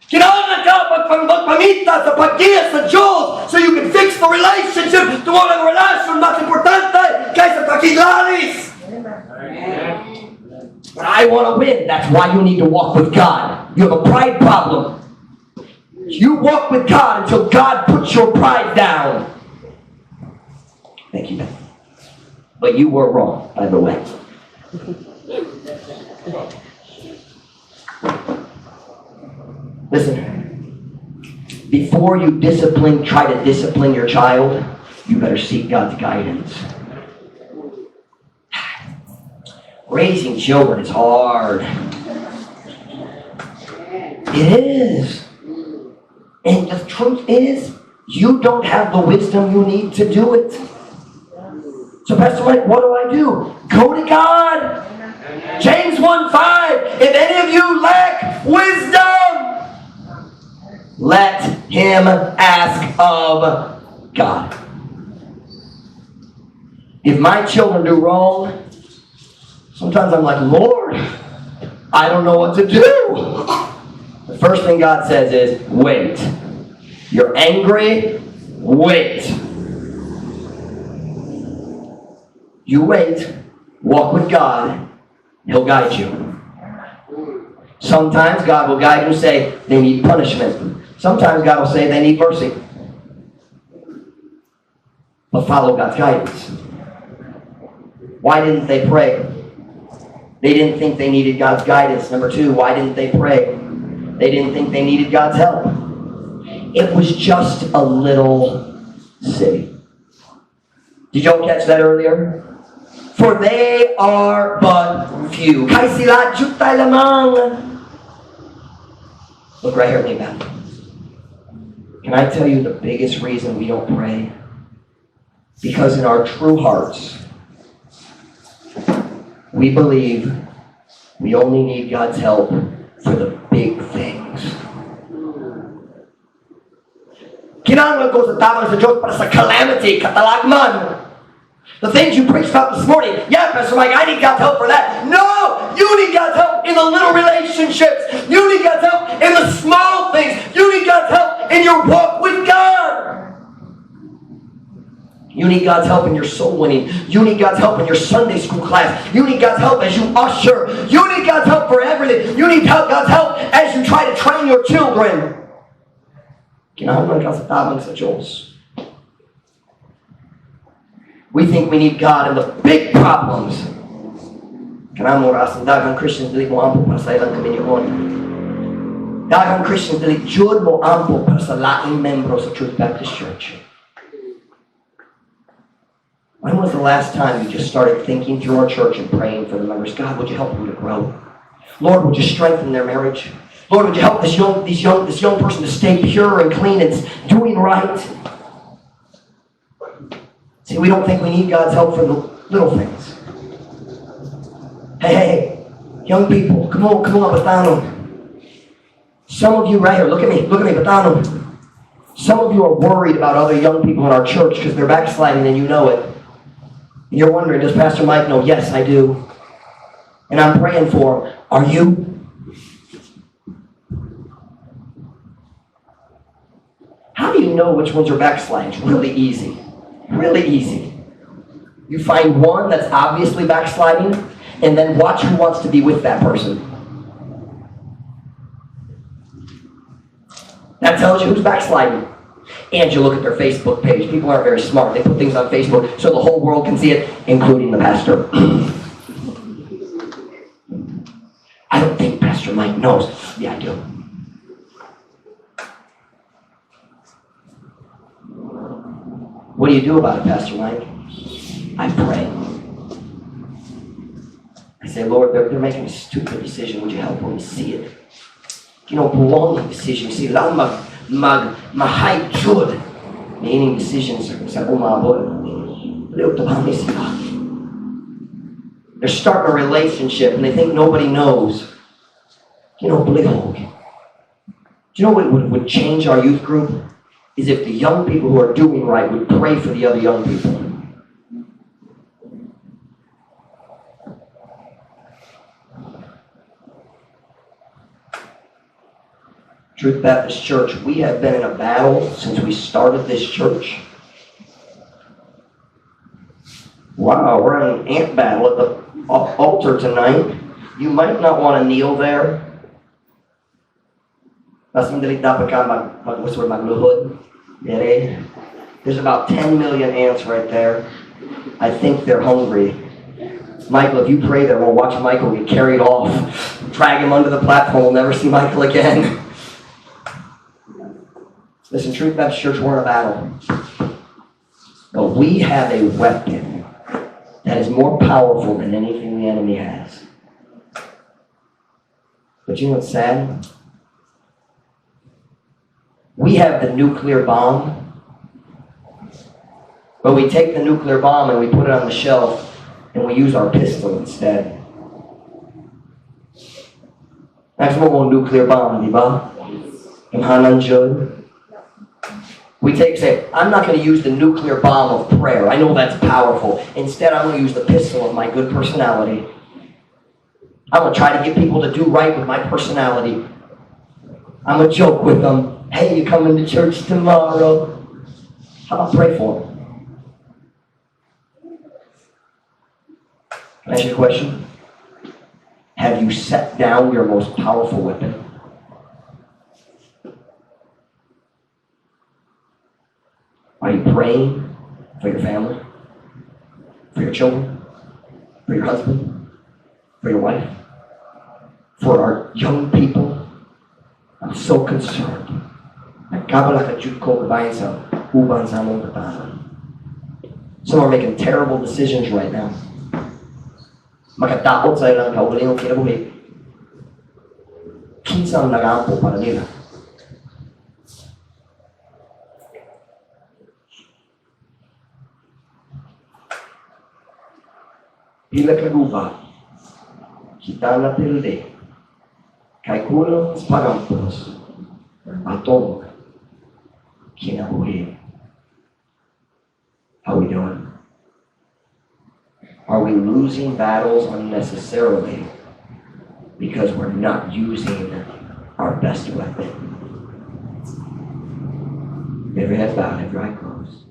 S1: Kinahanglan ka magpangita sa paggiya sa Diyos so you can fix the relationship. Tungod ang relasyon mas importante kaysa pakiglalis. But I want to win. That's why you need to walk with God. You have a pride problem. You walk with God until God puts your pride down. Thank you, Beth. But you were wrong, by the way. Listen. Before you try to discipline your child, you better seek God's guidance. Raising children is hard. It is. And the truth is, you don't have the wisdom you need to do it. So, Pastor Mike, what do I do? Go to God. James 1:5. If any of you lack wisdom, let him ask of God. If my children do wrong, sometimes I'm like, "Lord, I don't know what to do." The first thing God says is, "Wait. You're angry? Wait." You wait, walk with God, He'll guide you. Sometimes God will guide you and say they need punishment. Sometimes God will say they need mercy. But follow God's guidance. Why didn't they pray? They didn't think they needed God's guidance. Number two, why didn't they pray? They didn't think they needed God's help. It was just a little city. Did y'all catch that earlier? For they are but few. Kay sila jutay lamang. Look right here at me, Beth. Can I tell you the biggest reason we don't pray? Because in our true hearts, we believe we only need God's help for the big things. Kinahanglan ko sa tabang sa Diyos para sa calamity, katalagman. The things you preached about this morning. Yeah, Pastor Mike, I need God's help for that. No! You need God's help in the little relationships. You need God's help in the small things. You need God's help in your walk with God. You need God's help in your soul winning. You need God's help in your Sunday school class. You need God's help as you usher. You need God's help for everything. You need God's help as you try to train your children. Kinahanglan ka sa tabang sa Diyos. We think we need God in the big problems. Kanamo ra sa daghang Christians dili mo ampo para sa ilang kaminyoon. Daghang Christians dili jud mo ampo para sa laing membro sa Truth Baptist Church. When was the last time you just started thinking through our church and praying for the members? God, would you help them to grow? Lord, would you strengthen their marriage? Lord, would you help this young person to stay pure and clean and doing right? See, we don't think we need God's help for the little things. Hey, hey, hey, young people, come on, come on, batanon. Some of you right here, look at me, batanon. Some of you are worried about other young people in our church because they're backsliding and you know it. And you're wondering, "Does Pastor Mike know?" Yes, I do. And I'm praying for them. Are you? How do you know which ones are backsliding? It's really easy. Really easy. You find one that's obviously backsliding, and then watch who wants to be with that person. That tells you who's backsliding. And you look at their Facebook page. People aren't very smart. They put things on Facebook so the whole world can see it, including the pastor. "I don't think Pastor Mike knows." Yeah, I do. "What do you do about it, Pastor Mike?" I pray. I say, "Lord, they're making a stupid decision. Would you help them see it?" Wrong decision. Sila mag mahay jud. Meaning decisions sa umabot. Liog sila. They're starting a relationship and they think nobody knows. Blihog. Do you know what would change our youth group? Is if the young people who are doing right would pray for the other young people. Truth Baptist Church, we have been in a battle since we started this church. Wow, we're in an ant battle at the altar tonight. You might not want to kneel there. Mas madali dapat ka mag, what's the word, magluhod. Dere. There's about 10 million ants right there. I think they're hungry. Michael, if you pray there, we'll watch Michael get carried off. Drag him under the platform. We'll never see Michael again. Listen, Truth Baptist Church, we're in a battle. But we have a weapon that is more powerful than anything the enemy has. But you know what's sad? We have the nuclear bomb. But we take the nuclear bomb and we put it on the shelf and we use our pistol instead. Next mo nuclear bomb, di ba? Imhanan jud. We take, say, "I'm not going to use the nuclear bomb of prayer. I know that's powerful. Instead, I'm going to use the pistol of my good personality. I'm going to try to get people to do right with my personality. I'm going to joke with them. Hey, you coming to church tomorrow?" How about pray for them? Can I ask you a question? Have you set down your most powerful weapon? Are you praying for your family? For your children? For your husband? For your wife? For our young people? I'm so concerned. Nagkabala ka jud ko kabahin sa uban sa among batanon. Some are making terrible decisions right now. Makadaot sa ilang kaugalingong kinabuhi. Kinsa ang nagampo para nila? Pila ka guba, kita na pildi, kay kulang sa pagampos, atong kinabuhi. How we doing? Are we losing battles unnecessarily because we're not using our best weapon? Every head bowed, every eye closed.